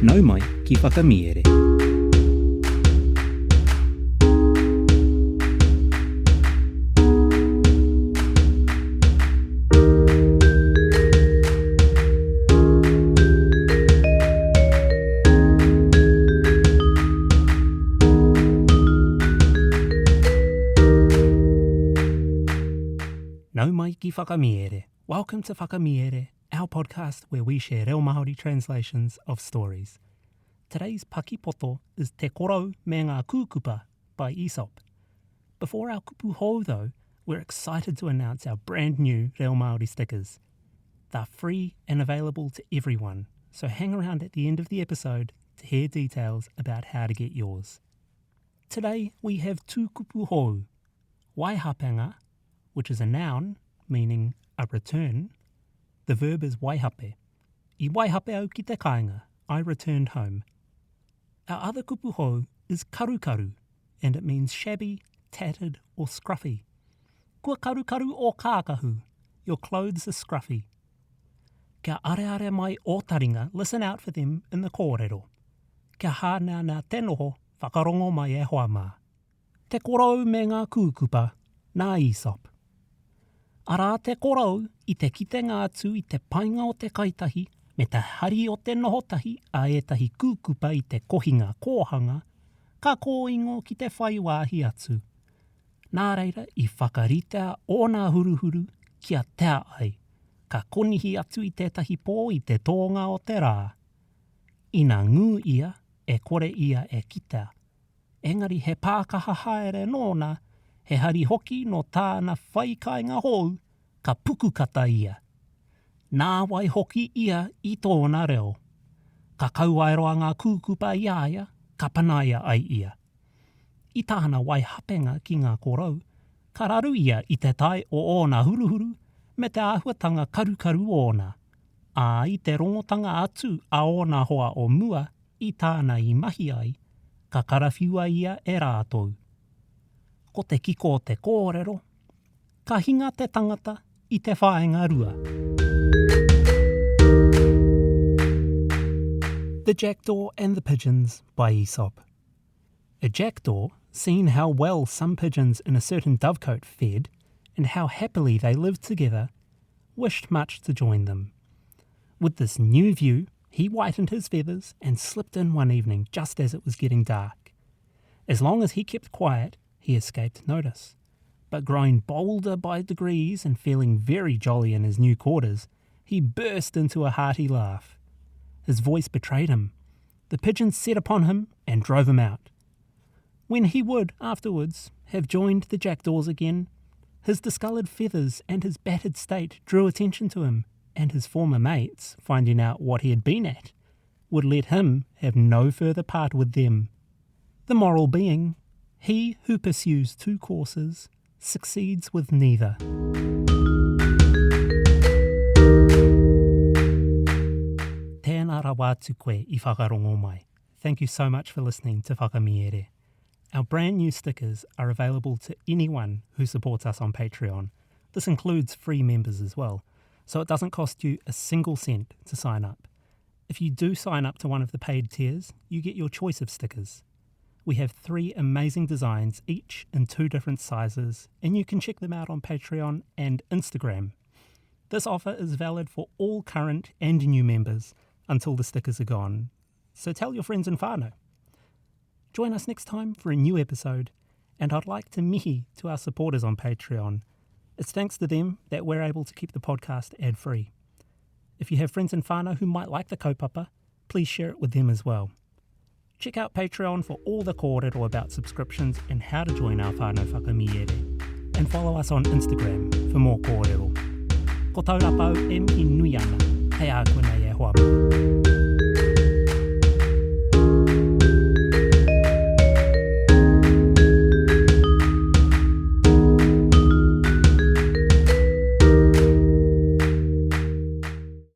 Nau mai ki Whakamiere. Nau mai ki Whakamiere. Welcome to Whakamiere, our podcast where we share reo Māori translations of stories. Today's pakipoto is Te Korou me ngā Kūkupa by Aesop. Before our kupu hou though, we're excited to announce our brand new Reo Māori stickers. They're free and available to everyone, so hang around at the end of the episode to hear details about how to get yours. Today we have two kupu hou, waihapenga, which is a noun meaning a return. The verb is waihape. I waihape au ki te kāinga, I returned home. Our other kupu hou is karukaru, and it means shabby, tattered, or scruffy. Kua karukaru o kākahu, your clothes are scruffy. Kia areare mai o taringa, listen out for them in the kōrero. Kia hāneanea te noho, whakarongo mai e hoa mā. Te korou me ngā kūkupa, nā Aesop. Arā te korou i te kitenga atu i te painga o te kaitahi me te hari o te noho tahi a ētahi kūkupa i te kohinga kōhanga, ka kōingo ki te whai wāhi atu. Nā reira i whakaritea ōna huruhuru kia tea ai, ka konihi atu i tētahi pō i te tōnga o te rā. Ina ngū ia, e kore ia e kitea. Engari he pākaha haere nōna, he hari hoki nō tāna whai kāinga hou, ka pukukata ia. Nāwai hoki ia i tōna reo. Ka kauaeroa ngā kūkupa i a ia, ka panaia ai ia. I tāna waihapenga ki ngā korou, ka raru ia i te tae o ōna huruhuru me te āhuatanga karukaru ōna, ā, i te rongotanga atu a ōna hoa o mua i tāna i mahi ai, ka karawhiua ia e rātou. Ko te kiko o te kōrero, ka hinga te tangata i te whāinga rua. The Jackdaw and the Pigeons by Aesop. A jackdaw, seeing how well some pigeons in a certain dovecote fed, and how happily they lived together, wished much to join them. With this new view, he whitened his feathers and slipped in one evening just as it was getting dark. As long as he kept quiet, he escaped notice. But growing bolder by degrees and feeling very jolly in his new quarters, he burst into a hearty laugh. His voice betrayed him. The pigeons set upon him and drove him out. When he would, afterwards, have joined the jackdaws again, his discoloured feathers and his battered state drew attention to him, and his former mates, finding out what he had been at, would let him have no further part with them. The moral being, he who pursues two courses succeeds with neither. Tēnā rawa atu koe i whakarongo mai. Thank you so much for listening to Whakamiere. Our brand new stickers are available to anyone who supports us on Patreon. This includes free members as well, so it doesn't cost you a single cent to sign up. If you do sign up to one of the paid tiers, you get your choice of stickers. We have three amazing designs, each in two different sizes, and you can check them out on Patreon and Instagram. This offer is valid for all current and new members until the stickers are gone, so tell your friends and whānau. Join us next time for a new episode, and I'd like to mihi to our supporters on Patreon. It's thanks to them that we're able to keep the podcast ad free. If you have friends and whānau who might like the kaupapa, please share it with them as well. Check out Patreon for all the kōrero about subscriptions and how to join our whānau whakamiere. And follow us on Instagram for more kōrero. Ko Taurapa au e mihi nui ana, hei a koe nei e hoa mā.